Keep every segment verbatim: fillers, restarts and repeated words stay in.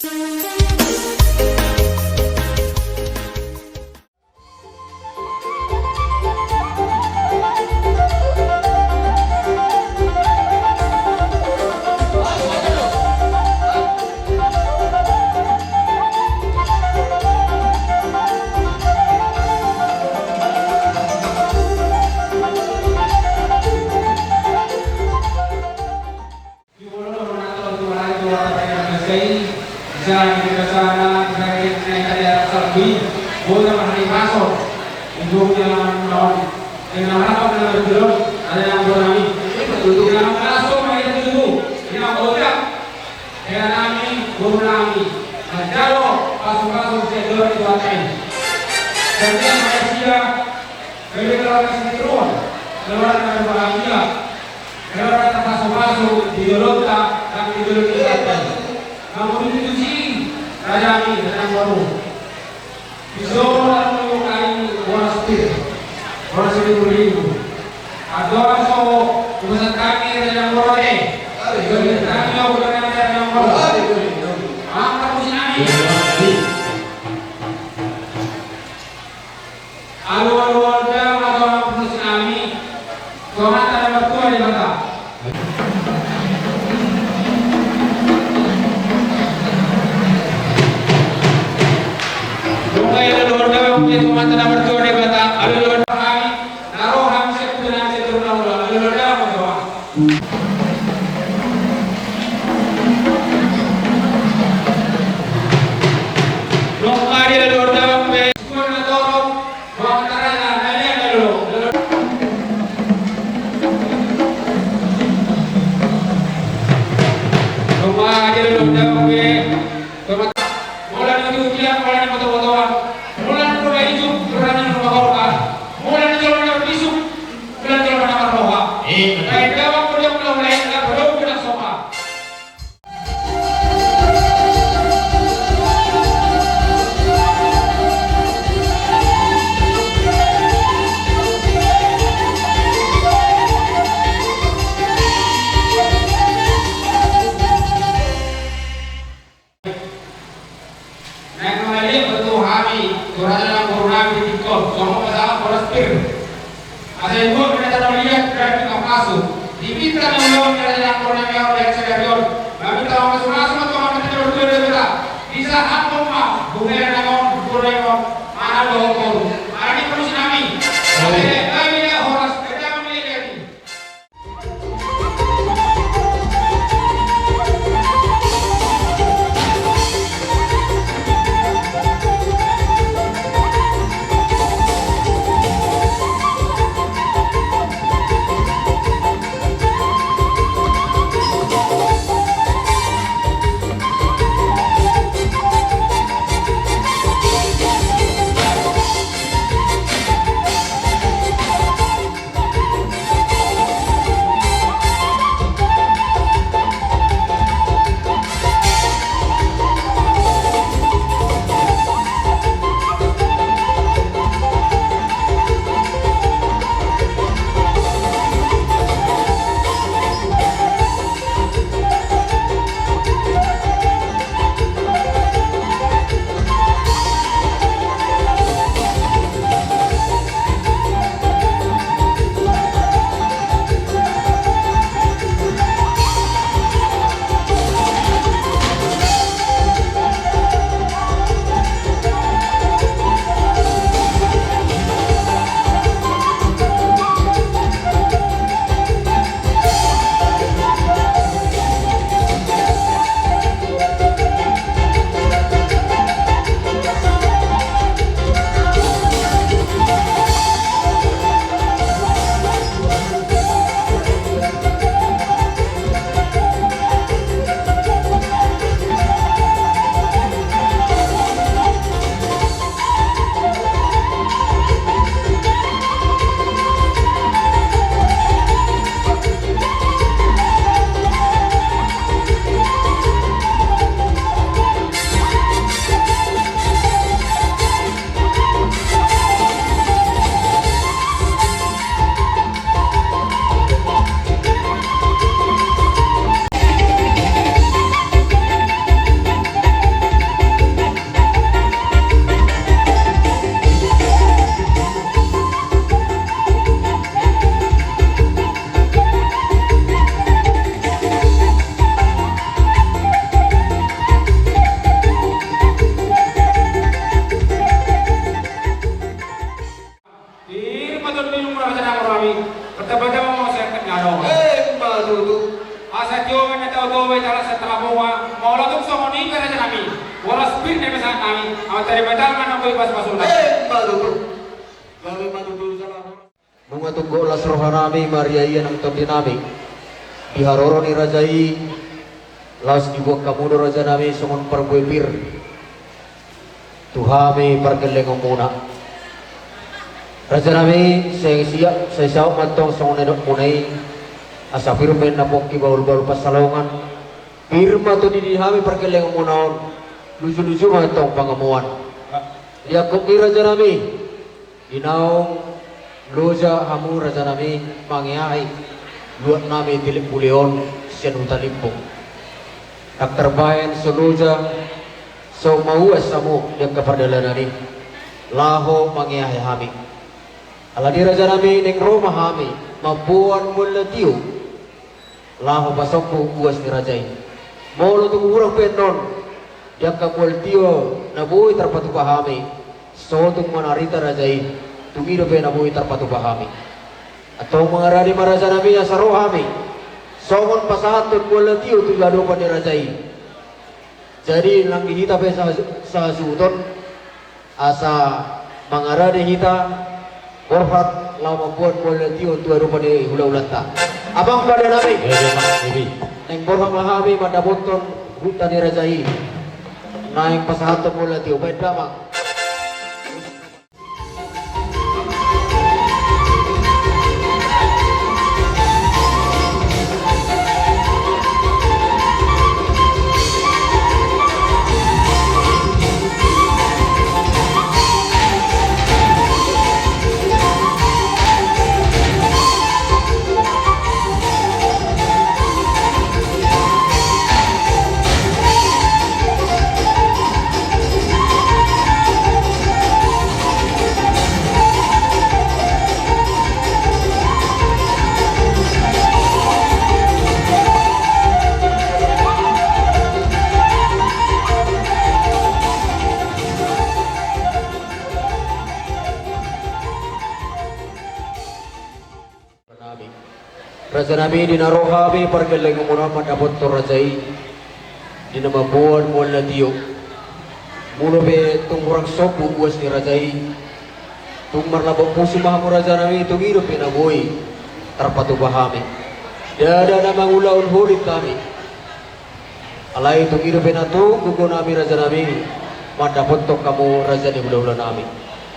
Di bolon na manator tu ari tua tapaina masa i, bisa di basana, bisa di nai tadi arah sabui, bola mahani paso, di dua punya lawan lawan. Dengan harapan na bergelok, ada yang berani. Dengan paso main dulu, dengan bola. Dengan nami, guru nami. Manjalo paso-paso sian jolo di tuan tain. Dan dia Malaysia, Bebek lawan Sitiruan, lawan na berbahagia. Lawan na paso-paso di jolonta, nang di jolo ni Tuhan. Namun itu si Raja ni, Raja Baru. Di Solo, lalu kai, boras pir. Boras pir ribu. Atau so, urusan kami, Raja Baru, eh. Urusan kami, urusan kami, Raja Baru. Angkat musim kami. Alu-alu oda, alu-alu pus nami. Songon na martua Debata. Songon na martua Debata, alu-alu oda hami, na ro hami sian puna nami sian turun alu-alu oda, alu-alu oda. Nunga di alu-alu oda, Naeng mangaliat ma tu hami, tu raja nang boru nami di tingki on, songon pasahat boras pir. Asa ibuat ma na tarmaliat, berarti pasu. Dipinta na ulaon ni raja nang boru nami on, di acara on. Maminta mamasu-masu ma tu Amanta na martua Debata. Disahaphon ma, buhena na on, buhena na on. Aha do boru. Aha ni panusi nami. Ate, kami na horas, kami na mangaliat. Molo tung songon i pe raja nami, horas pir ni pasahat nami, amanta Debata ma na boi pasu-pasuna. Emma tutu. Gabe ma tutu jala horas. Nunga tung horas roha nami, maria-ia nang tondi nami. Di haroro ni raja i, laos diboan hamu do raja nami songon parbue pir tu hami pargellengonmuna. Raja nami, sai siap, sai saut ma antong songon na nidokmuna i, asa pir ma na pongki bahul-bahul pansalongan. Pir ma tondi ni hami pargellengonmuna on, luju-luju ma antong pangomoan. Di angkup ni raja nami, di naung loja hamu raja nami mangeahi luat nami Tilepule on sian Hutalimbung. Ndang tarbahen so loja, so mauas hamu di angka pardalanan i laho mangeahi hami. Alani raja nami naeng ro ma hami mamboan mual na tio laho pasombu uas ni raja i. Molo tung hurang pe annon di angka mual tio na boi tarpatupa hami, so tung manarita raja i, tung i dope na boi tarpatupa hami. Antong mangarade ma raja nami asa ro hami songon pasahathon mual na tio tu adopan ni raja i. Jadi nang di hita pe sa-, sahasuhuton, asa mangarade hita borhat laho mamboan mual na tio tu adopan ni hula-hulanta. Amang pande nami. Ebe, Amang, ebe. Naeng borhat ma hami mandapothon huta ni raja i. Naeng pasahathon mual na tio, baen damang. Raja nami, di na ro hami pargellengonmuna mandapothon raja i, di na mamboan mual na tio. Molo pe tung hurang sombu uas ni raja i, tung marlambok pusu ma hamu raja nami, tung i dope na boi tarpatupa hami. Ndada na mangulahon holong hami. Alai tung i dope na tung gogo nami raja nami mandapothon hamu raja ni hula-hula nami.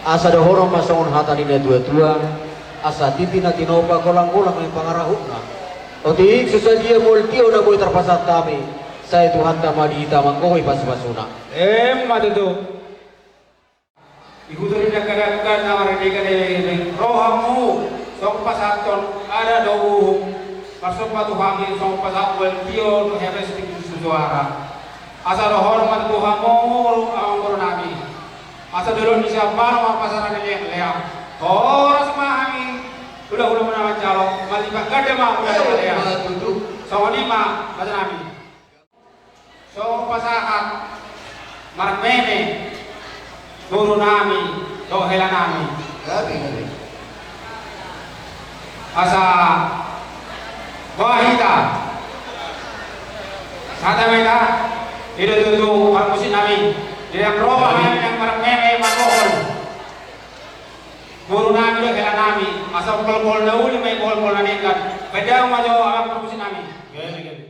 Asa dohonon ma songon hata ni na tua-tua, asa titi na tinopa, golang-golang ma pangarahutna. Otik so sadia mual tio na boi tarpasahat hami, sai Tuhanta ma di hita manggohi pasu-pasuna. Emma tutu. Di huta ni dangka-dangka na mardeka, ro hamu songon pasahathon adat dohot uhum, marsomba tu hami songon pasahat mual tio dohot hepes tingki susuara. Asa dohonon ma tu hamu amangboru nami, asa dolok ni siamparo ma pasaran ni leang-leang. Horas ma hami hula-hula muna manjalo, malipat ganda ma hula-hula leang. Songon i ma raja nami. So pasahat marmeme boru nami dohot hela nami. Gabe, gabe. Asa boha hita, sata meta, i do tutu parmusik nami. Di na ro ma hami naeng marmeme marbohol boru nami dohot hela nami, asa bohol-bohol na uli ma i, bohol-bohol na denggan. Baen damang ma jo, amang parmusik nami. Gabe, gabe.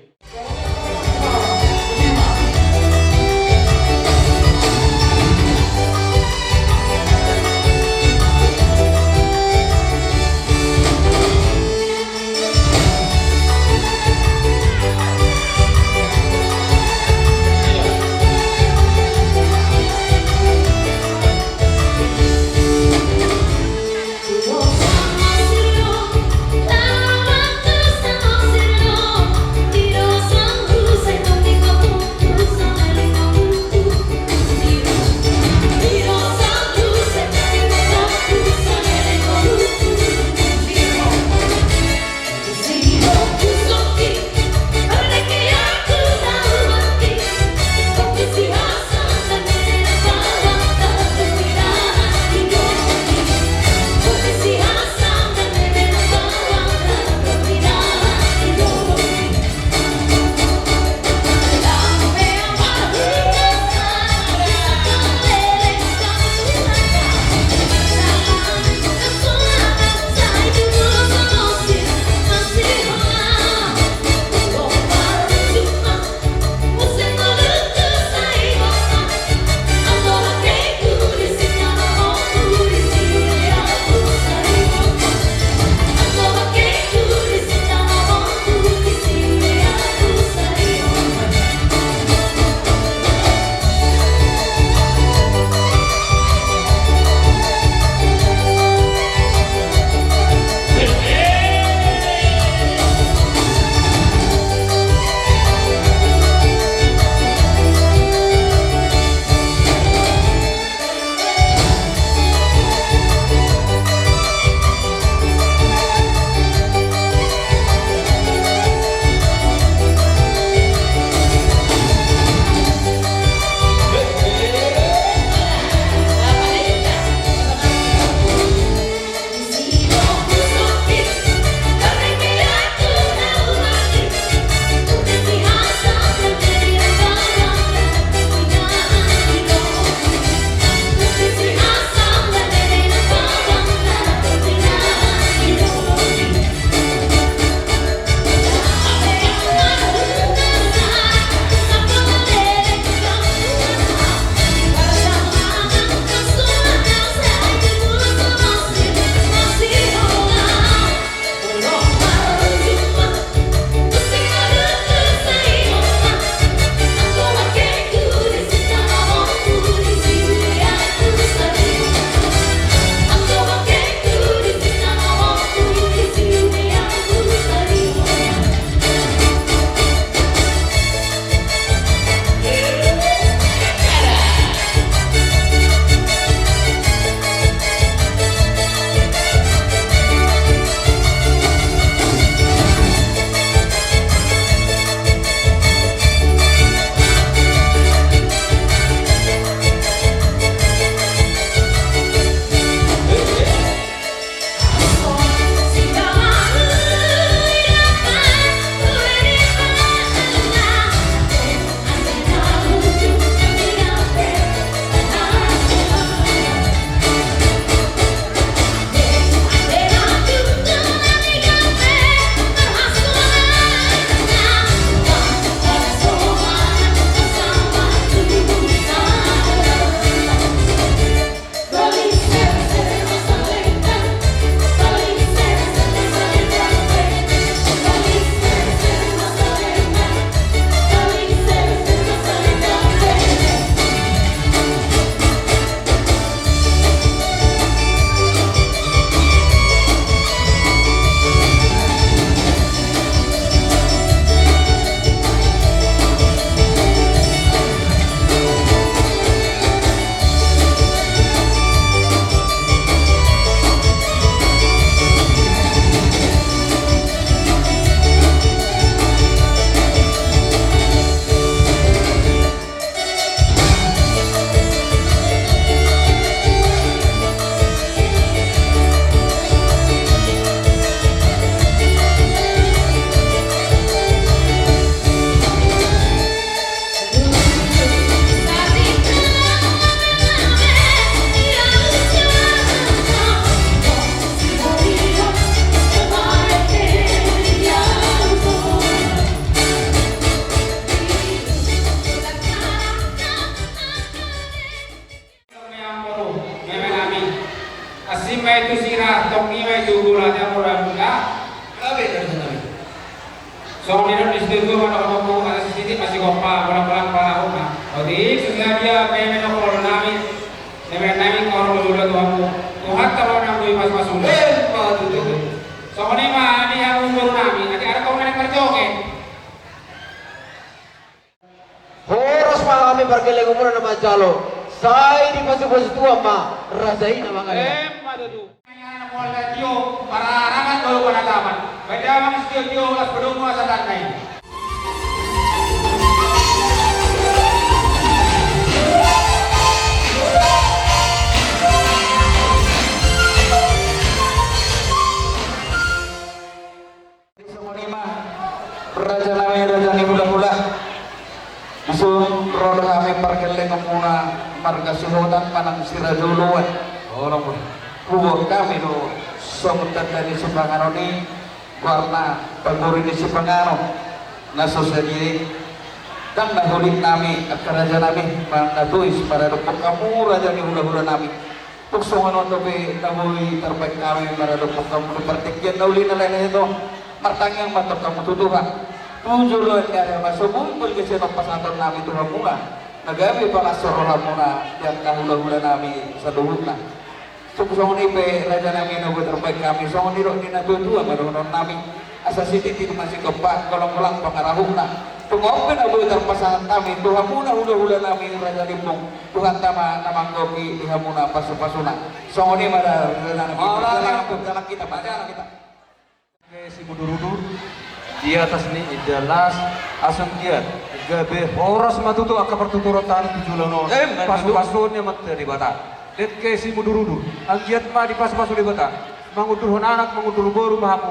Ai tu sira, tong i ma i tu bola ni amora buka. Gabe, gabe, gabe. Songon i do disi tu, tu, mano, mano, mano, asa sititi masihompa, bola, bola, bola, bola. Otik, sosial dia, pemain nongkrong nami. Pemain nami, koro, bola, bola, tu hamu. Tuhan, taro nang boi mas, mas, udah. Eh, ma, tu, tu. Songon i ma, di hamu, boru nami. Nanti ada kau main perjoget. Horas ma hami pargellengonmuna na manjalo, sai dipasupasu Tuhan ma raja i na mangalean. Emma tutu. Anak mual dan tio, pararangan dolo panataman. Badan sitio-tio, las pedong muasa dan nai. Songon i ma, raja nami, raja ni hulahula. Dison ro do hami pargellengonmuna marga Sihotan manang Siraja Oloan. Olo, huboan hami do songon tanda ni sipanganon i, goarna pagori ni sipanganon na so sadia i. Ndang na holit nami angka raja nami manang na tois maradophon hamu raja ni hulahula nami. Tung songon on dope na boi tarbaen hami maradophon hamu di partingkian na uli na lae-lae on. Martangiang ma antong hamu tu Tuhan, tu joloan ni ari on ma so bumbul gabe sian on pasahaton nami tu hamuna na gabe panganshor rohamuna di angka hulahula nami saluhutna. Tung songon i pe raja nami na boi tarbaen hami, songon i do di na tua-tua ma dohonon nami. Asa sititi masihompa, golang-golang pangarahutna. Tung on pe na boi tarpasahat hami tu hamuna hulahula nami raja Limbong. Tuhanta ma na manggohi di hamuna pasu-pasuna. Songon i ma da, da, da, da, da, da, da, da, kita, baca kita. Dengke simudur-udur, di atas ni indahan las, asa anggiat gabe horas ma tutu angka partuturonta tu joloan on. Emma tutu. Pasu-pasuon ni Amanta Debata. Dengke simudur-udur, anggiat ma dipasu-pasu Debata. Mangundurhon anak, mangundur boru ma hamu.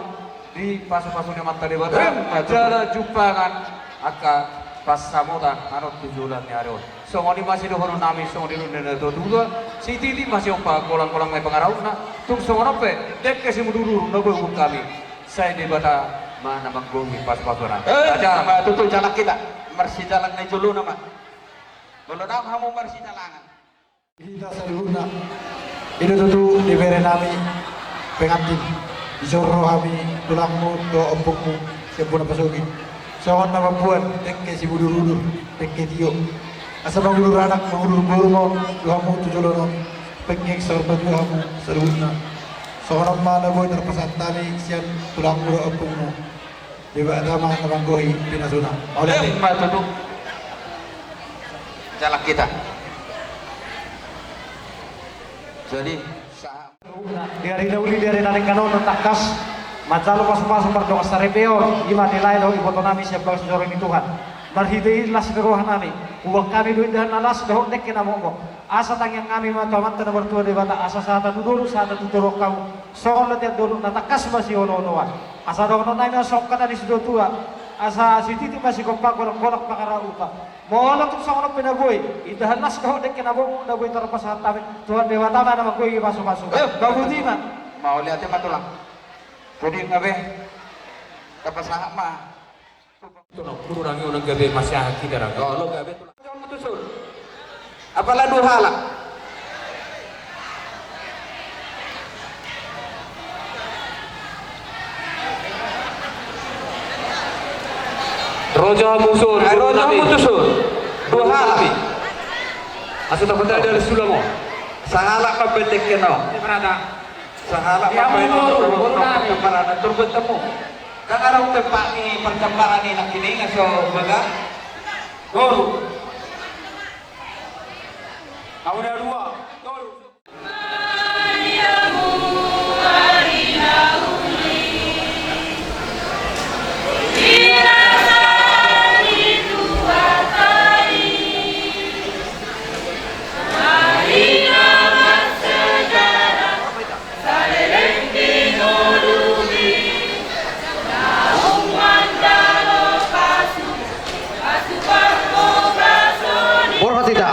Dipasu-pasu ni Amanta Debata. Emma tutu. Jala jumpangan angka pansamotan annon tu joloan ni ari on. Songon i ma sidohonon nami, songon i do na tua-tua. Sititi masihompa, golang-golang ma pangarahutna. Tung songon on pe, dengke simudur-udur na boi huboan hami, sai Debata ma na manggohi pasu-pasuna. Eh, baca. Emma tutu, jalang kita. Marsijalang na i jolona ma. Molo naung hamu marsijalangan. Hita saluhutna, i do tutu dibere nami pengantin. Dison ro hami tulangmu dohot ompungmu sian bona pasogit. Songon na mamboan dengke simudur-udur, dengke tio. Asa mangundur anak, mangundur boru ma on tu hamu tu joloan on. Penggeng saur matua hamu saluhutna. Songon on ma na boi tarpasahat hami sian tulangmu dohot ompungmu. Debata ma na manggohi pinasuna. Mauliate. Emma tutu. Jalang kita. Jadi, sahat. Di ari na uli, di ari na denggan on, tangkas manjalo pasu-pasu mardongan saripeon, i ma di lae dohot iboto nami sian bagas joro ni Tuhan. Marhite i las ni roha nami, huboan hami do indahan na las dohot dengke na mokmok. Asa tangiang nami ma tu Amanta na martua Debata, asa sahatan tu dolok, sahatan tu toruan hamu, songon latian dolok na tangkas masiolo-oloan. Asa dohonon nami ma songon hata ni situa-tua, asa sititi masihompa, golang-golang pangarahutna. Molo tung songon on pe na boi, indahan las dohot dengke na mokmok na boi tarpasahat hami, Tuhan Debata ma na manggohi pasu-pasu. Eh, babuti ma. Mauliate ma tulang. Jadi nga be, tapasahat ma. Tulang, tulang, tulang, gabe masiahan hita, tulang. Olo, gabe tulang. Rojo hamu tuson. Apala dua halak. Rojo hamu tuson. Ai, rojo hamu tuson. Dua halak. Asa tapatadal sulang on. Sahalak ma betek keno. Sahalak ma betek keno. Parana turgut temu. Ndang adong tempat ni pertempuran ni nangkining aso baga. Boru. Hamu na dua, tolu. Borhat hita.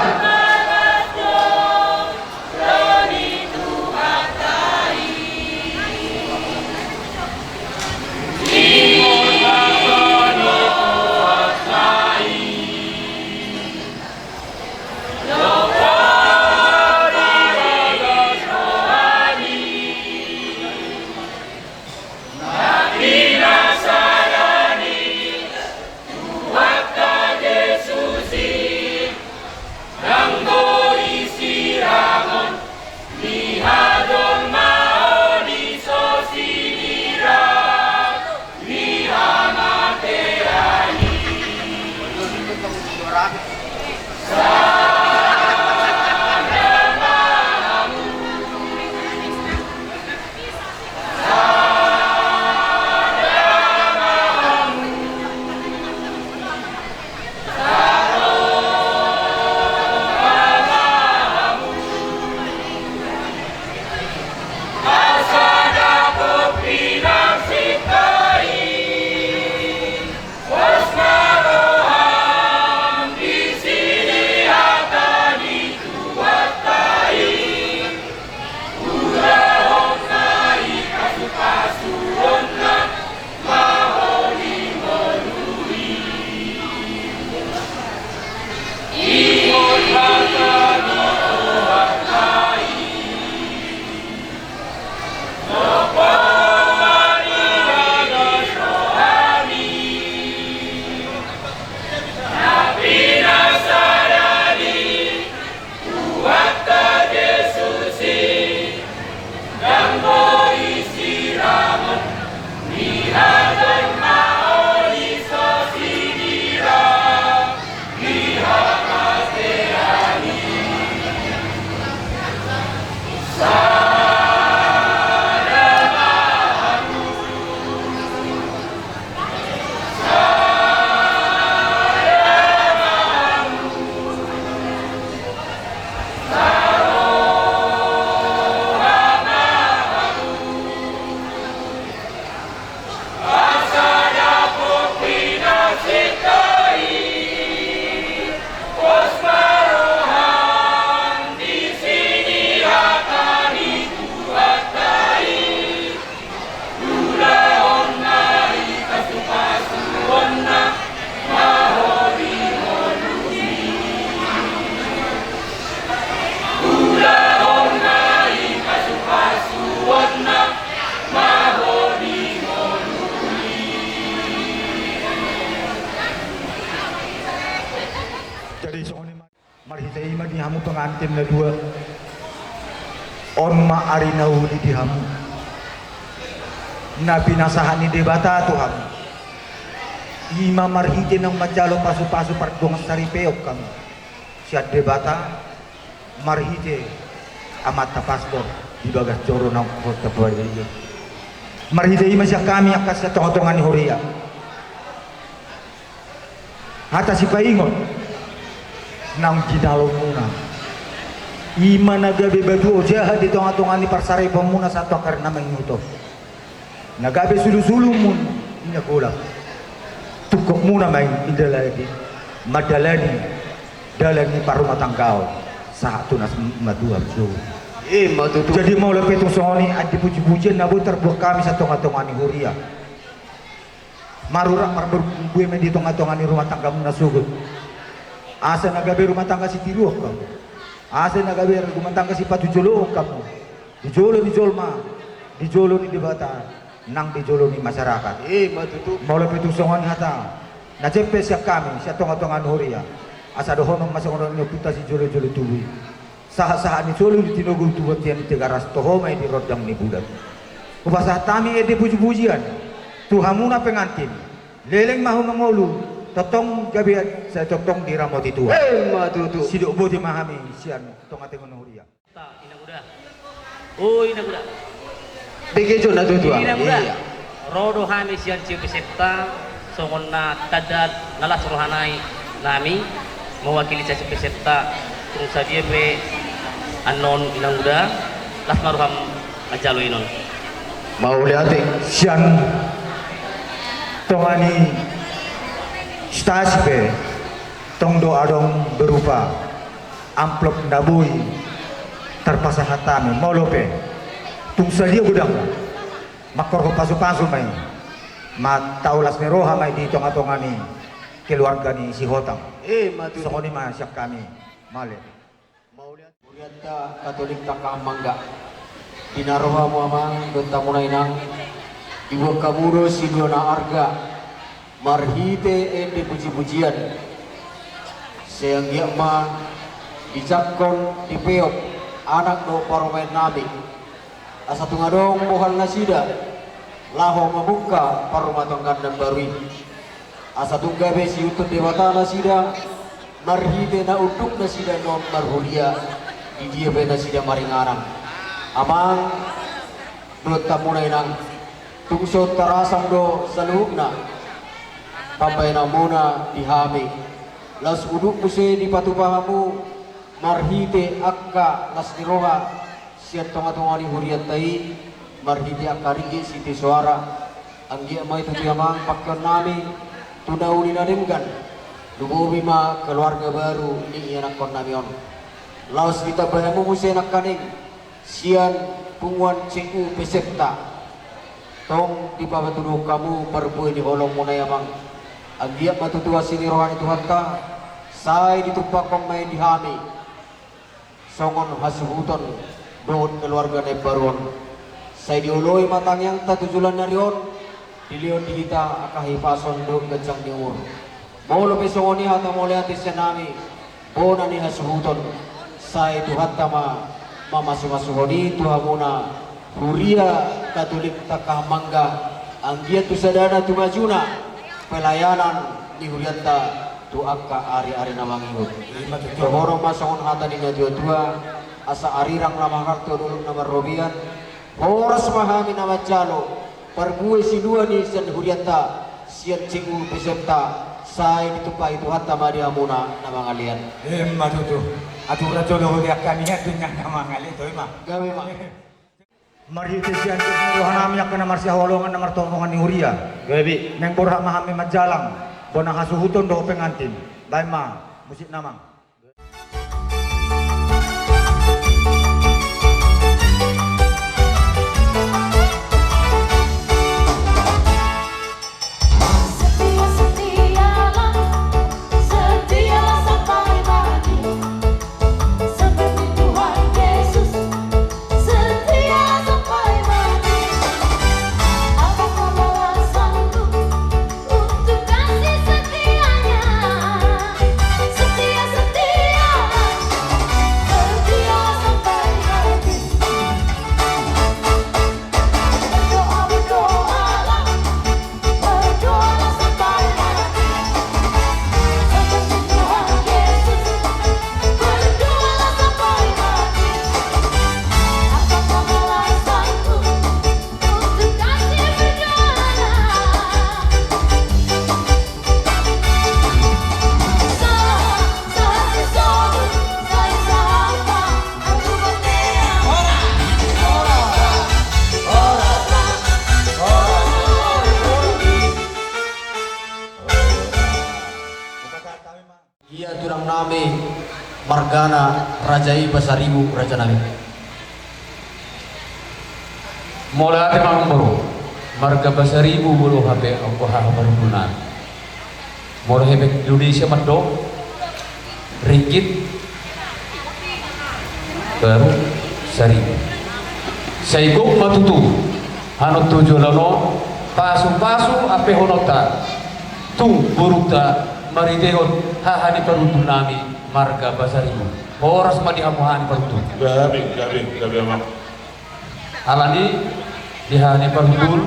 Jadi songon i ma, marhite i ma di hamu pengantin na dua. On ma ari na uli di hamu, na pinasahat ni Debata tu hamu. I ma marhite naung manjalo pasupasu pardongansaripeon hamu sian Debata, marhite amanta pastor di bagas joro naung hot tapadia. Marhite i ma sian hami angka sian tongatonga ni huria. Hata sipaingot naung jinalomuna, i ma na gabe batu ojahan di tongatonga ni parsaripeonmuna sahat tu angka ari na mangihuthon. Na gabe sulusulumuna i na golap, tungkotmuna ma i di dalan i mandalani dalan ni parrumatanggaon sahat tu na matua jo. I ma tutu. Jadi molo pe tung songon i, ende pujipujian na boi tarbuat hami sian tongatonga ni huria, marurat marbue ma i di tongatonga ni rumah tanggamuna sogot. Asa na gabe rumah tangga sitiruon hamu, asa na gabe rumah tangga sipatujoloon hamu di jolo ni jolma, di jolo ni Debata, nang di jolo ni masyarakat. I ma tutu. Molo pe tung songon i hata na jempek sian hami sian tongatonga ni huria, asa dohonon ma songon nidok ni ompunta sijolojolo tubu i: Sahatsahat ni solu di Tinogor tu bontean ni Tigaras, toho ma i di rondang ni bulan. Hupasahat hami ende pujipujian tu hamuna pengantin. Leleng ma hamu mangolu, tongtong gabe sai tongtong diramoti Tuhan. I ma tutu. Sidok boti ma hami sian tongatonga ni huria. Ta, Inang Uda. O Inang Uda. Begejo na tutu. Inang Uda. Iya. Ro do hami sian C U P Pesepta songon na tanda na las rohanami mewakili C U P Pesepta. Tung sadia pe annon Inang Uda, las ma roham manjalo inon. Mauliate. Sian tonga ni stasi pe tong do adong berupa amplop na boi tarpasahat hami. Molo pe tung sadia godang, mangkorhon pasupasu ma i, ma tau las ni roha ma i di tongatonga ni keluarga ni Sihotang. I ma tutu. Songon i ma sian hami. Male. Mauliate. Hurianta Katolik Tangkahan Mangga, di na ro hamu amang dohot hamuna inang, diboan hamu do silua na arga marhite ende pujipujian. Sai anggiat ma dijangkon dipeop anak dohot parumaennami, asa tung adong bohal nasida laho mamungka parrumatanggaon na baru i. Asa tung gabe siihuthon Debata nasida marhite na unduk nasida nuaeng marhuria, di dia pe nasida maringanan. Amang dohot hamuna inang, tung so tarasam do saluhutna pambahenanmuna di hami. Laos unduk muse dipatupa hamu marhite angka las ni roha sian tongatonga ni hurianta i, marhite angka ringgit sitio soara. Anggiat ma i tutu amang pangkeonnami tu na uli na denggan, lumobi ma keluarga baru ni ianakkonnami on. Laos ditambai hamu muse nangkaning sian punguan C U Pesepta, tong dipatuduhon hamu parbue ni holongmuna i amang. Anggiat ma tutu asi ni roha ni Tuhanta, sai ditumpakkon ma i di hami songon hasuhuton dohot keluarga na imbaru on. Sai dioloi ma tangiangta tu joloan ni ari on, dilehon di hita angka hipason dohot ganjang ni umur. Molo pe songon i hata mauliate sian hami, bona ni hasuhuton, sai Tuhanta ma mamasumasuhon i tu hamuna huria Katolik Tangkahan Mangga, anggiat tu sadana tu majuna pelayanan ni hurianta tu angka ariari na mangihut. Ima tutu. Dohonon ma songon hata ni natuatua: Asa arirang na mangarto, dolok na marrobean, horas ma hami na manjalo parbue silua ni sian hurianta, sian C U Pesepta, sai ditumpahi Tuhanta ma di hamuna na mangalean. Ima tutu. Atura jolo hurianta nian tu na mangalean, ima. Gabe ma. Marhite sian rohanami angka na marsihaholongan, na martongtong ni huria. Gabe. Naeng borhat ma hami manjalang bona hasuhuton dohot pengantin. Baen ma musikna amang. Setia, setialah, setialah sampai mati. Seperti Tuhan Yesus setia sampai mati. Apakah balasanku untuk kasih setianya? Setia, setia. Margana raja i Pasaribu raja nami. Mauliate ma amangboru. Marga Pasaribu molo hape anggo haha parhundul nami. Molo hepeng Indonesia mandok ringgit baru saribu. Sai gok ma tutu hanon tu joloan on pasu-pasu ampehononta tu borunta marhitehon haha ni parhundul nami marga Pasaribu. Horas ma di hamu haha ni parhundul. Gabe, gabe, gabe amang. Alani di haha ni parhundul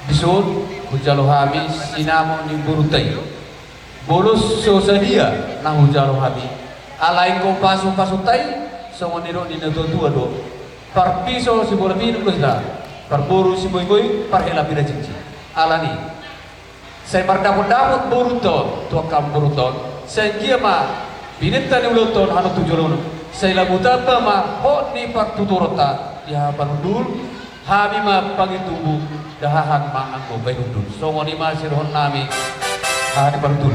dison hujalo hami sinamot ni borunta i. Molo so sadia na hujalo hami. Alai anggo pasu-pasunta i songon nidok ni na tua-tua do. Parpiso sibola pinung do hita. Parboru siboiboi parhela pira jingjing. Alani. Sai mardapot-dapot borunta on tu angka borunta on. Sai anggiat ma binenta ni ulaonta on hanon tu joloan on. Sai labo tamba ma hot ni partuturonta di haha parhundul. Hami ma pangintubu, dahahan ma anggo bahen hundul. Songon i ma sidohonon nami haha ni parhundul.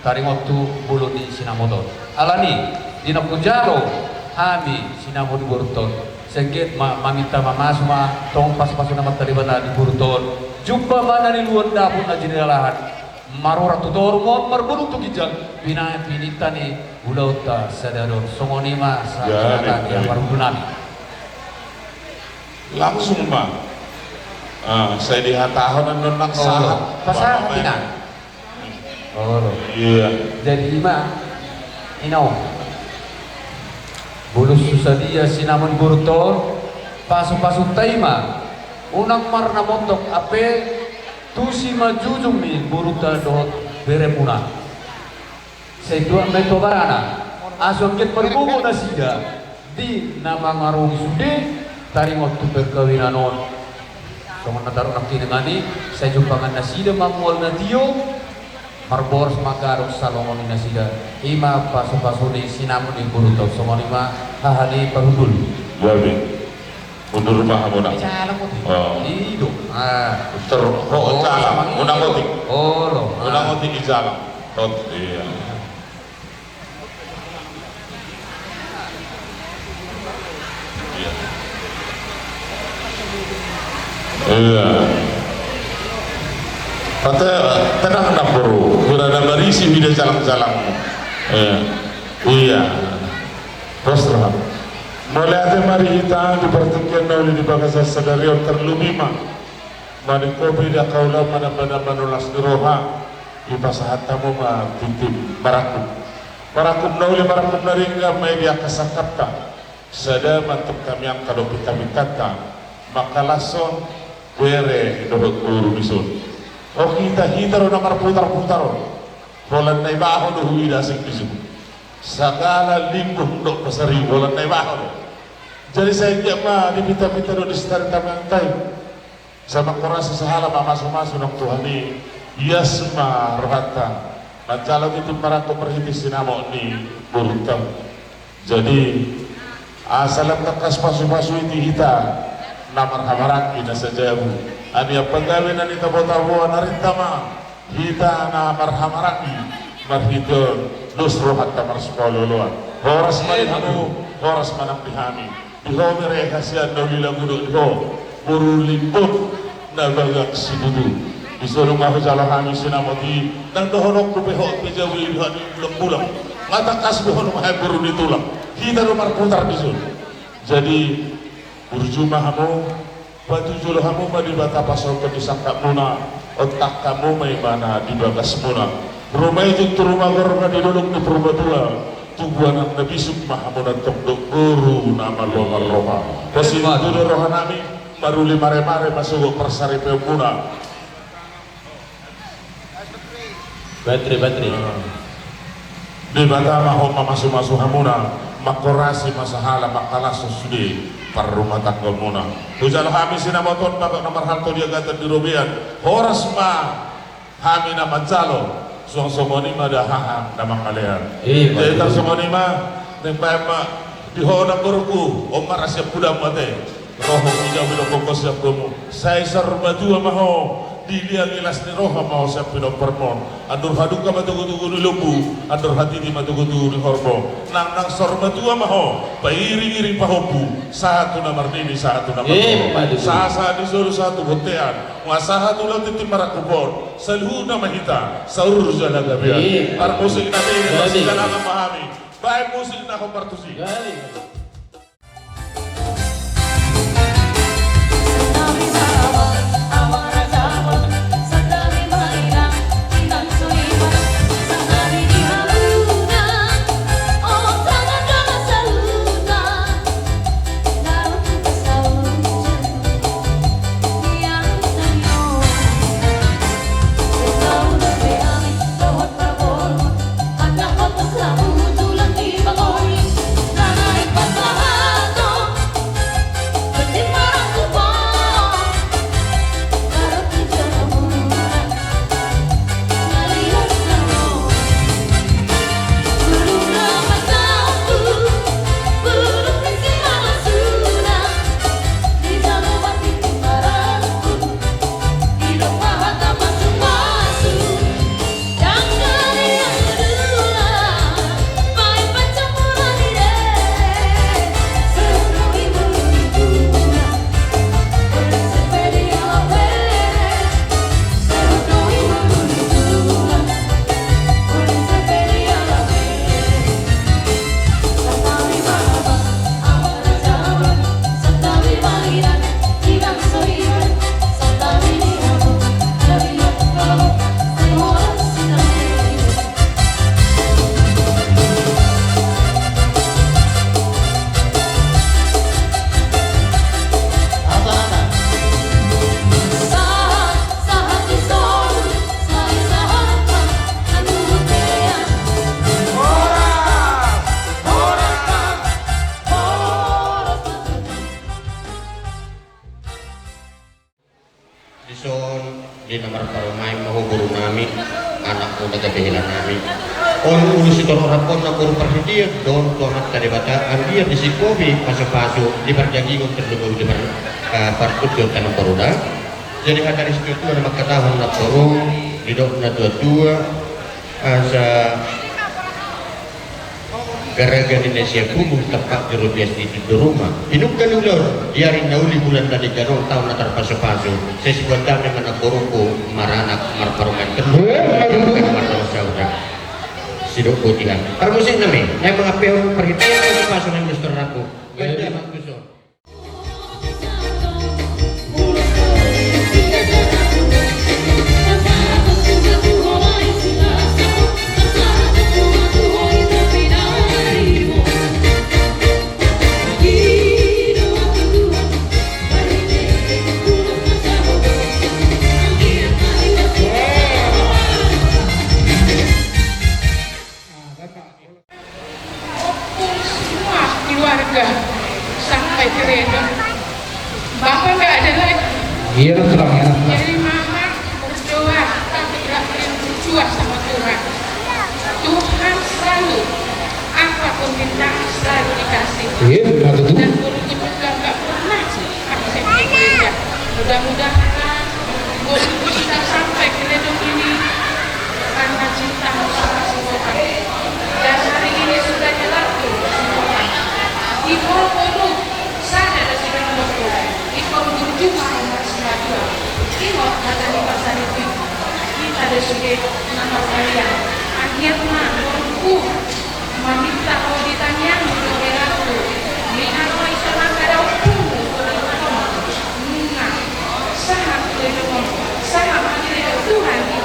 Taringot tu bolon ni sinamot on. Alani di na hujalo hami sinamot ni borunta on. Sai anggiat ma maminta mamasu ma tong pasu-pasu ni Amanta Debata di borunta on. Jumpa ma na niluluan dapot na jinalahan. Marurat tu toru ma marbolon tu ginjang. Bina-, binenta ni ulaonta sadari on. Songon i ma sa- Jadi, hata ni jadi. Haha parhundul nami. Langsung ma. Ah, sai dihatahon annon nang sahat. Pasahat ma inang. Olo. Iya. Jadi ima, inang. Molo so sadia sinamot ni borunta on, pasu-pasunta i ma. Unang marnamontok hape tu simanjujung ni borunta dohot beremuna. Sai tuak ma i tu abarana. Asa anggiat margogo nasida di na mangarugi sude taringot tu perkawinan on. Songon na tarunak kinengani, sai jumpangan nasida ma mual na tio, marboras ma gadong salongon ni nasida. Ima pasu-pasu ni sinamot ni borunta on, songon i ma haha ni parhundul. Gabe. Mundur ma hamu nang. Di jalan otik. Oh. Ido. Ah. Ter-, ho, oh, jalan. Sama ini. Unang otik. Olo. Unang otik di jalan. Ot, iya. Iya. Iya. Ate, tenang nang boru. Hira na marisi hida jalang-jalang. Iya. Iya. Terus terang. Mauliate ma di hita di partingkian na uli di bagasan sadari on, terlebih ma maningkopi di angka ulaon manamba-namba na las ni roha, dipasahat hamu ma tintin marangkup. Marangkup na uli, marangkup na denggan ma i di angka sangkapta. Sada ma tong hami angka dohot pinta-pintanta mangkalashon bere dohot boru dison. O hita, hita do na marputar-putar on. Holan Naibaho do huida asing dison. Sagala limbur dohot Pasaribu holan Naibaho do. Jadi sai anggiat ma di pinta-pinta dohot di sitari tamiangta i. Sai mangkorasi sahala mamasu-masu nang tu hami. Ias ma rohanta manjalo tintin marangkup marhite sinamot ni borunta. Jadi asa lam tangkas pasu-pasu i di hita na marhahamaranggi na sajabu. Anian pagabe na nitabo-taboan, arinta ma hita na marhahamaranggi marhite on, dos rohanta marsipaolo-oloan. Horas ma di hamu, horas ma nang di hami. Di ho bere hasian na uli lagu dohot di ho boru limbot na bagas situtu. Dison nunga hujalo hami sinamot i, nang dohononku pe hot pe jabu i di hami bulang-bulang. Nga tangkas dohonon hae boru ni tulang. Hita do marputar dison. Jadi burju ma hamu. Patujolo hamu ma Debata, pasahathon di sangkapmuna, ontak hamu ma ibana di bagasmuna. Ruma ijin tu ruma gorga di dolok ni Purbatua, tubu anak na bisuk ma hamu nantong dohot boru na marroha-roha. Pasintudu rohanami, maruli mare-mare ma sogot parsaripeonmuna. Batre, batre. Debata ma hot mamasu-masu hamuna, mangkorasi ma sahala, mangkalashon sude parrumatanggaonmuna. Hujalo hami sinamot on bagot na marhalto di agatan di robean. Horas ma hami na manjalo, suang songon i ma da hahang na mangalean. Jadi tarsongon i ma, naeng baen ma di ho nang borungku, on ma rasia pudam mate. Ro ho tu jabu i dohot gogo sian gomu. Sai saur matua ma ho Dilehon las ni roha ma ho sian pinomparmon. Andor hadungka ma togutogu ni lombu, andor hatiti ma togutogu ni horbo. Nang nang saur matua ma ho, pairingiring pahompu, sahat tu na marnini, sahat tu na marnono. Ima tutu. Sahat sahat di solu, sahat tu bontean. Nunga sahat tu laut tintin marangkup on, saluhutna ma hita saur jala gabe. Ima tutu. Parmusik nami, gabe. Masidalangan ma hami. Baen musik na hombar tusi. Gabe. Dison, di na marparumaen ma ho boru nami, anakmu na gabe hela nami. On ulos sitorop raphon na boru parhitean dohot tu Amanta Debata, anggiat disingkopi pasupasu di pardagingon, tarlumobi di par-, eh, partondion tano Garuda. Jadi hata ni situatua na mangkatahon namboru, didok natuatua, asa garaga ni na sian pungu, tampak juru bias di pintu rumah. Pinungka ni ulaon, di ari na uli bulan na denggan on, taon na tarpasupasu. Sai sibuat dame ma namborungku, maranak, marparumaen tolu, eh, marparumaen saudara. Sidok botihan. Parmusik nami, na mangampehon parhitean pasupasu nami di sitorop raphon. Baen damang tuson. Ompung semua keluarga sampai ke Redong. Bapak nggak ada lagi. Iya, terus terang, ya. Jadi mama berdoa, tapi nggak boleh berdoa sama Tuhan. Tuhan selalu, apapun minta, selalu dikasih. Iya, benar tuh. Dan guru juga nggak pernah absen di gereja. Mudah-mudahan guru kita sampai ke Redong ini karena cinta sama si Botak. Dan hari ini sudah nyelatu si Botak. Di Botak, sada do sude na dohot, ingkon burju ma hamu marsimatua. Ingot hata ni parsaripeon, hita do sude na marparia. Anggiat ma boruku, maminta ho di tangiangmu dohot helangku. Ninna roha i sonang, sada ompungmu, nunga sahat tu Redong on, sahat ma di Redong, Tuhan, di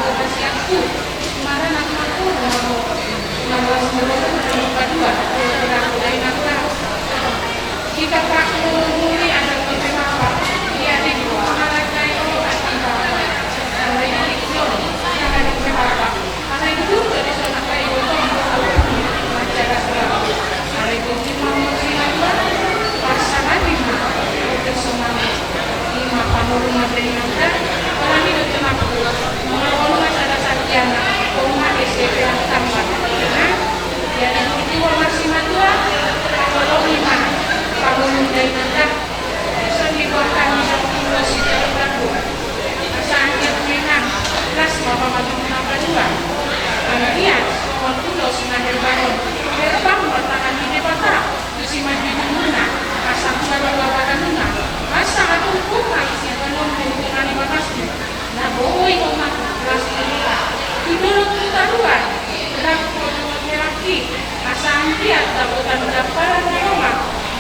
Sabutan damparan ni Roma,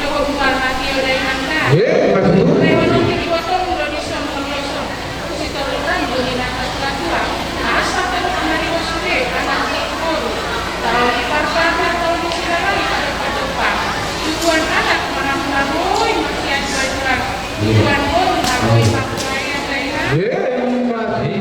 dohot mual na tio dainangna. Eh, betul. Lehonon ni ibotom do dison holoson. Sitolonan do di naha tua-tua. Asa tolu pangaribo sude, anak ni boru. Tau di parpata, tau di silalai, padompadompa. Tubuan anak manang paroi, masian bajuan. Tubuan boru, paroi, parpelayan dainang. Eh, mati.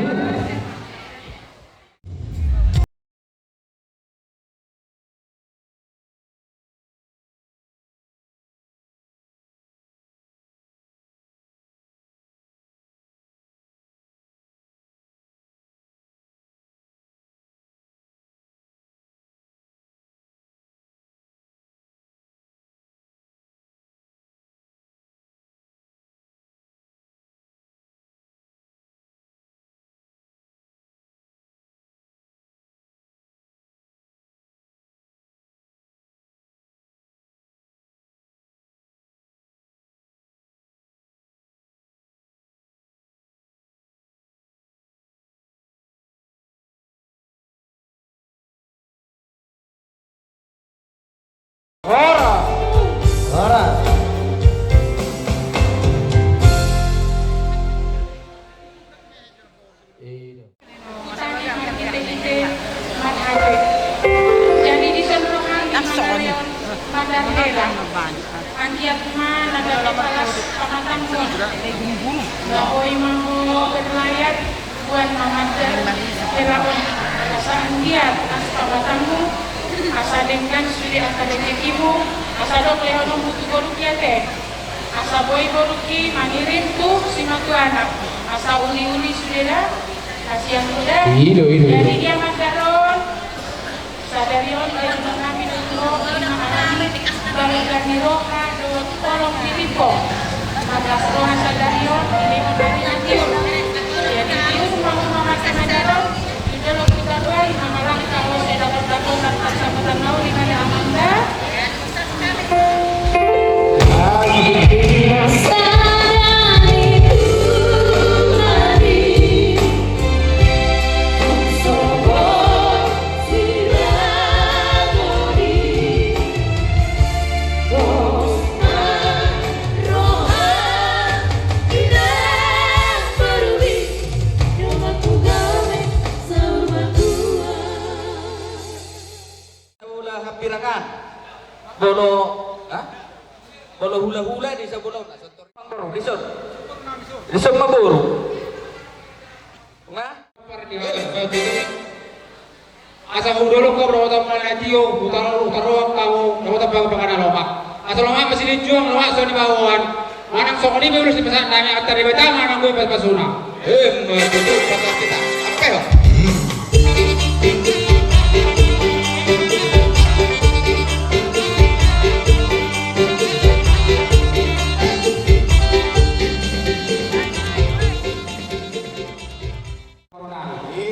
Hora. Hora. Jadi dison roha ni manarion mandar hela. Anggiat ma na gabe palas pamatanhon. Na boi mangolu berlayar, boan ma mandar hela on. Asa anggiat las pamatanmu, asa denggan sude angka dengekimu, asa dok lehononmu tu borungki ate. Asa boi borungki mangirim tu simatuana. Asa uli-uli sude da. Kasian sude. Ido, ido, ido. Jadi dia mandar on. Sadari on, dia mandar nami do tu ho, ima alani. Bangga ni roha, dohot holong ni rimbo. Marlas roha sadari on, di lehon ari na tiur. Jadi tiur ma hamu mangke mandar on. Di dolok kita bai, mangalangka ho, sedangkan dapotan, dapotan na uli, mada amanda. Hula hambirakan. Molo, ha? Molo hula-hula di sabolaon. Mangboru, dison. Dison ma boru. Nga? Asa hudolok ho, dohot amang na tio, hutaroak hamu, dohot amang pangana lomak. Asa lomak ma silinjuang, lomak so nibaoan. Manang songon i pe ulos ni pasahat nami, antar Debata ma nang boi pasu-pasuna. Emma tutu, pasahat hita. Ampe ho.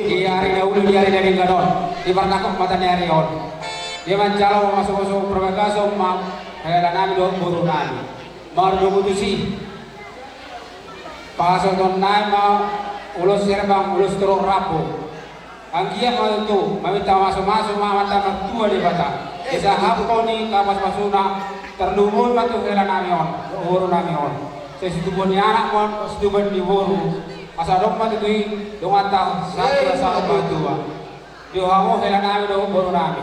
Di ari na uli, di ari na denggan on, di parnangkok mata ni ari on, dia manjalo mamasu-masu parbagason ma hela nami dohot boru nami. Mardomu tusi, pasahaton nami ma ulos herbang, ulos torop rambu. Anggiat ma tutu, maminta masu-masu ma Amanta Martua Debata. Disahaphon i angka pasu-pasuna, tarlumobi ma tu hela nami on, boru nami on. Sai situbuan ni anak ma on, situbuan ni boru. Asa adong ma tutu i donganta sahat tu sahat martua. Di hamu hela nami dohot boru nami.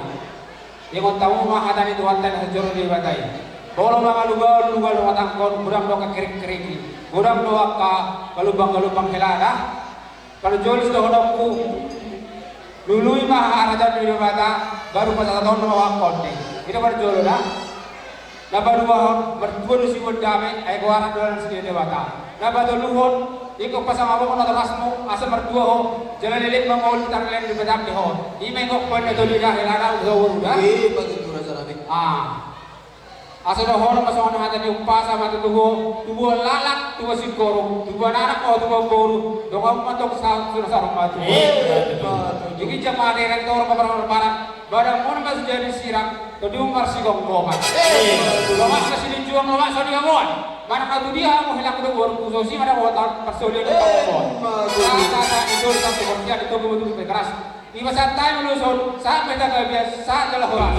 Ingot hamu ma hata ni Tuhanta na sijolo Debata i. Molo mangalugaon luga dongan tangkon, godang do angka kerik-kerik i. Godang do angka galumbang-galumbang hela da. Parjolo sidohononku, lului ma harajaon ni Debata, baru pasahaton ma wangkon i. I do parjolo da. Na paduahon, martua do siboan dame, ai goaran do na sian Debata. Na patoluhon, ingkon pasangaponmu natorasmu, asa martua ho, jala leleng ma mangolu tarleleng di Debata di ho. I ma ingkon poin na tolu da, hela na usaha boru da. I ma tutu rasa nami. Ah. Asa dohonon ma songon hata ni umpasa ma tutu ho, tubuan laklak, tubuan singkoru, tubuan anak, o tubuan boru, donganmu ma tong sahat tu na saur matua. Denggan jala adong torop ma parhorasan, badanmu ma so jadi sirang, tondimuna marsigomgoman. Lomak ma silinjuang, lomak so nibaoan. Manang na tudia hamu hela boru, so usih ma dapotan parsaulian ni pangkomoan. Sahat-sahat ni solu, sahat tu portian, di togu ma tutu pe keras. Dipasahat hami ulos on, sahat ma hita gabe, sahat jala horas.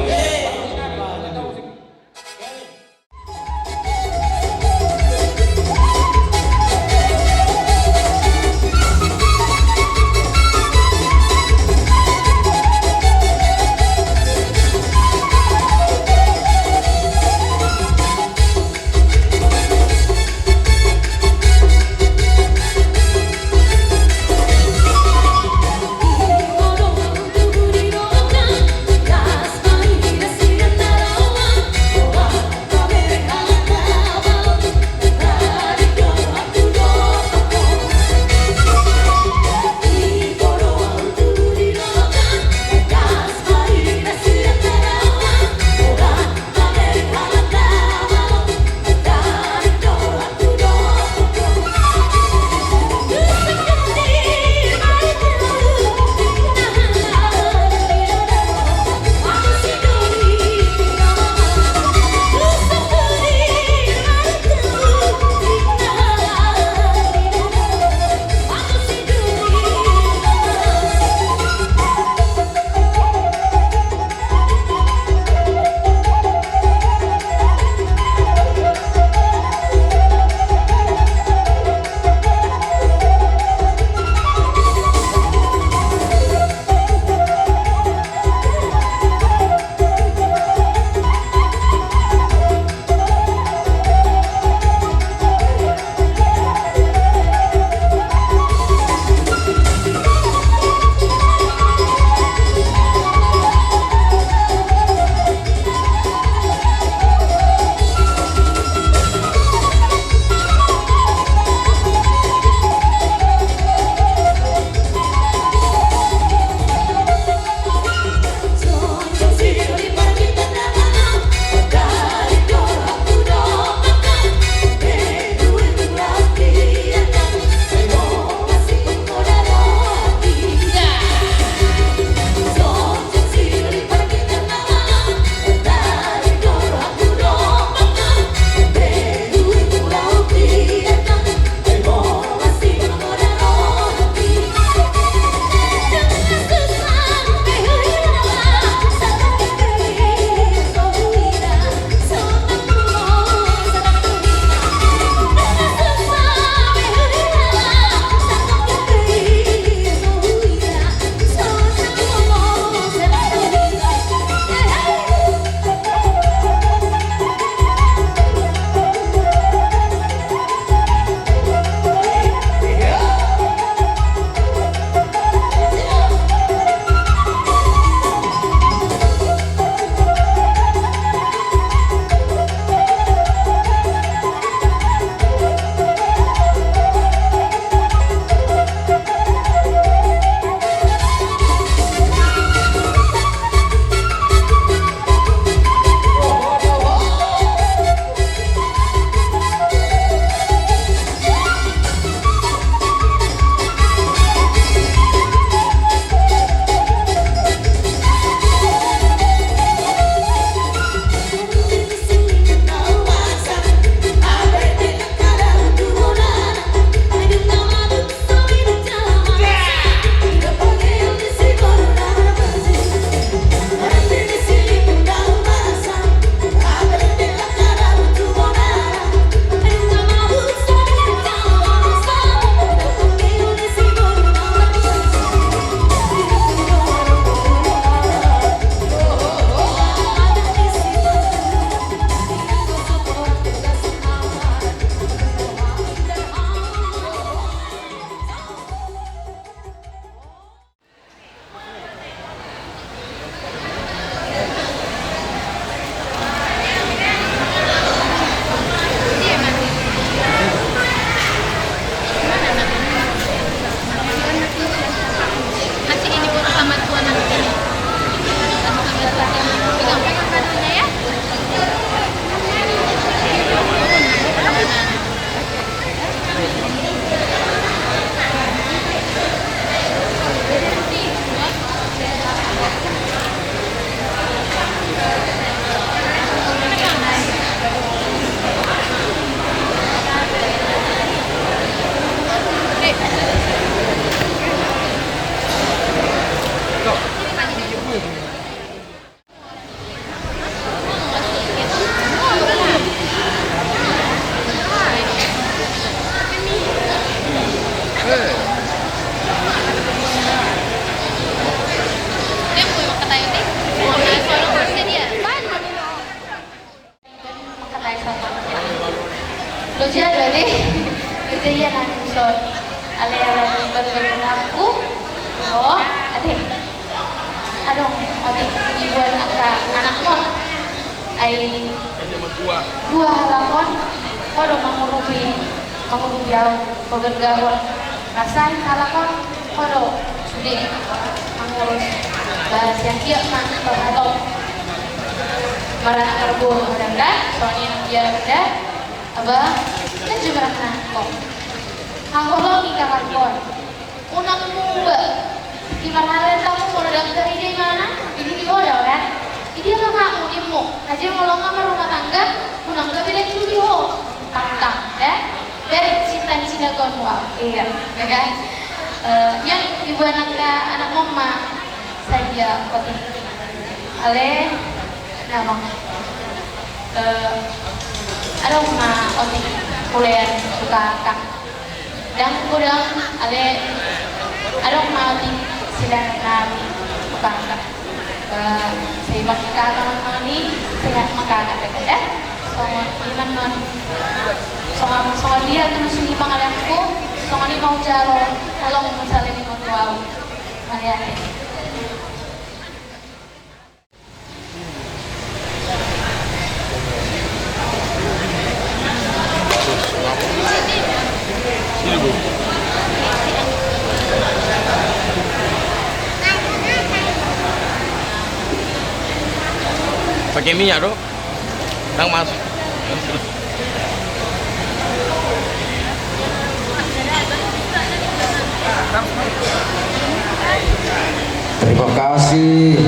Loja do ate. Loja ia nang son. Alai alai baru-baru ngaku. Oh, ate. Adong, ate, dibuat angka anakmon. Ai dua halak on, ho do mangurupi, mangurupi au, pagargahon. Rasa halak on, ho do sude mangurus. Ba sian dia ma, ba hatop. Maranak marboru, maranak, songon i nang dia, da. Aba, kan juga maranak, kok. Haholongi kakakon. Unang muba. Di marhaha tamu molo dang tarida imana, jadi di ho do kan. Jadi kakakmu, ibu, aja molo nga marumah tangga, unang gabe dang judi ho. Tangtang, ya. Dari cinta-cinta kon, wah, iya, ya kan? Eh, yang ibu anak, anak mama saja, oke. Ale, nama. Eh, adong ma otik hulean tu kakak. Dang godang, ale, adong ma otik silangan nami tu kakak. Eh, sai bangkit kakak nami, sehat ma kakak, ya. Songon i ma non. Songon, songon dia tu nusu ni pangalangku, songon i ma ujalo, holong ma sale ni motuau. Maliate. Pakai minyak, Dok? Nang, Mas. Terima kasih.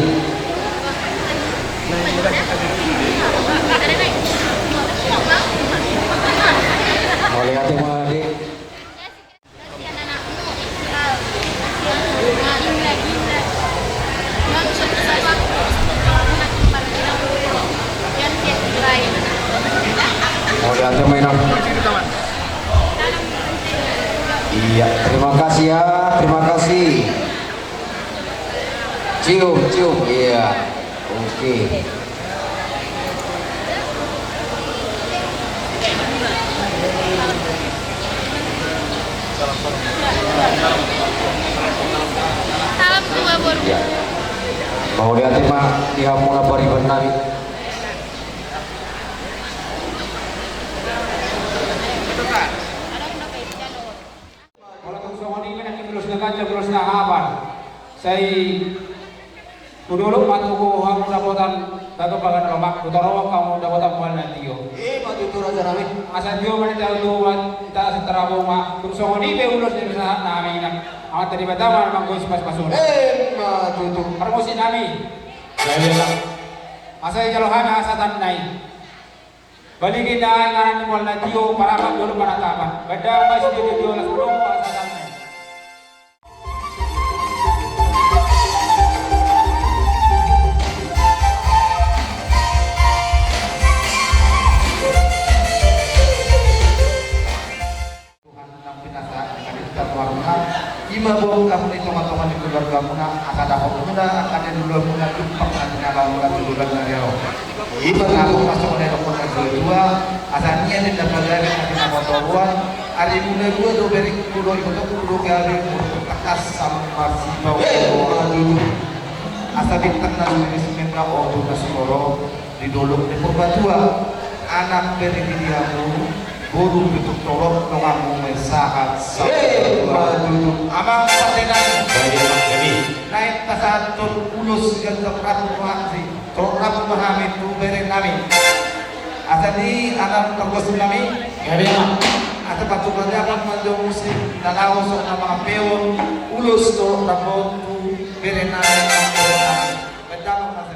Mauliate ma, Dik. Mauliate ma, Inang. Iya, terima kasih ya, terima kasih. Cium, cium, iya. Oke. Salam tu Bapak. Iya. Mauliate ma di hamuna pariban nami. Molo tung songon i ma nangkin ulos na ganjang, ulos na hapan. Sai tu dolok ma tubu hamu dapotan, tatu bagan lomak, tu torop hamu dapotan mual na tio. Ima tutu, raja nami. Asa tio ma nita utuban, ita asa tarabunga. Tung songon i pe ulos ni pasahat nami, Inang. Amanta Debata ma na manggohi sipasupasu. Ima tutu. Parmusik nami. Asa dijalo hami hasahatan nai. Baligin da inganan ni mual na tio, parapat dohot panatapan. Baen damang ma i sude tu jolo, las ma dohot hasahatan nai. Tuhan, nang pinasahat ni hadirta tu hamuna, ima boan hamu di tongatonga ni keluargamuna, asa dapot muna angka niuluanmuna, tumpak na tinalahonmuna tu bulan na ro. Ima na adong na songon na nidok ni natuatua, asa nian ninna pagabe na pinamotoruan, arimuna dua do beringku dohot ibotongku do gabe muruk tangkas sama sipaoto. Asa bintang na sumirsir, na ombun na sumorop di dolok ni Purbatua, anak bere di dia hamu, boru pitu torop, donganmu ma i sahat. Ima tutu. Amang pande nami. Naeng pasahathon ulos ganjang, rap ma hami, torop rap ma hami tu bere nami. Asa di anak togos nami. Asa patupa ni anak manjou musik na laho songon na mangampehon ulos dohot rap tu bere nami. Baen damang ma i.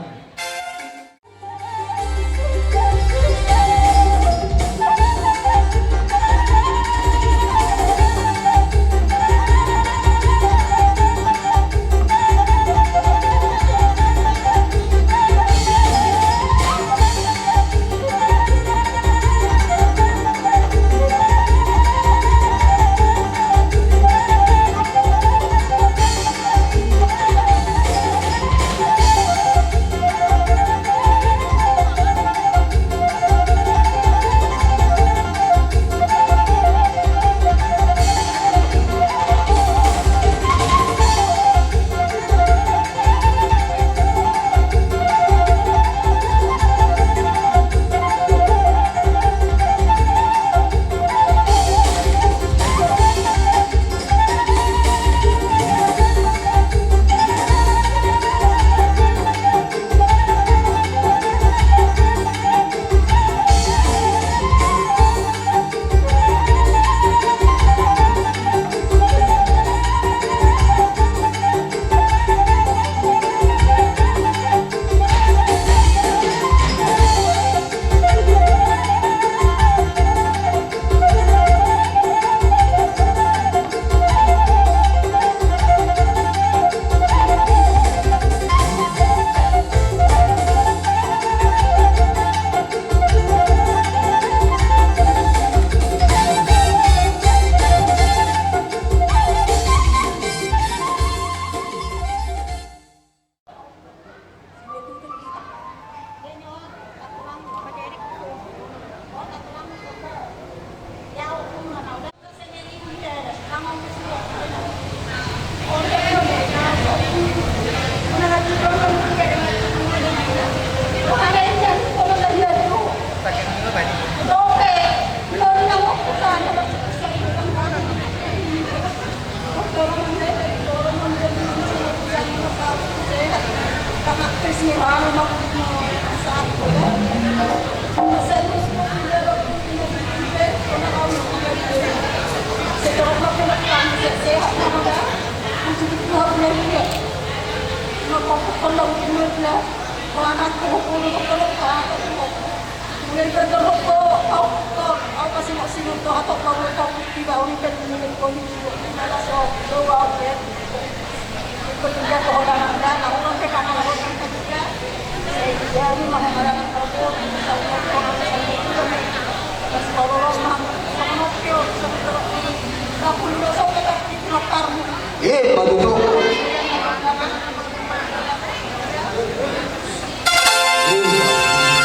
Eh, ma tutu.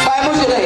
Baen musik, dai.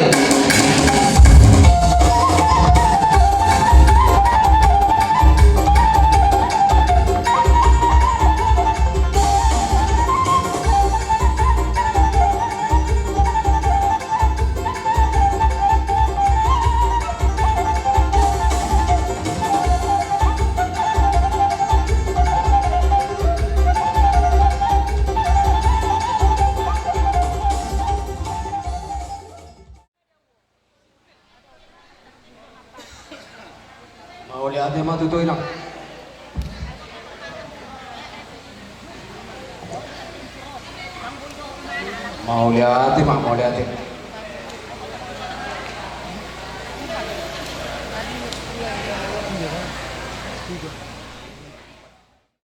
Mauliate ma tutu, inang. Mauliate ma, mauliate.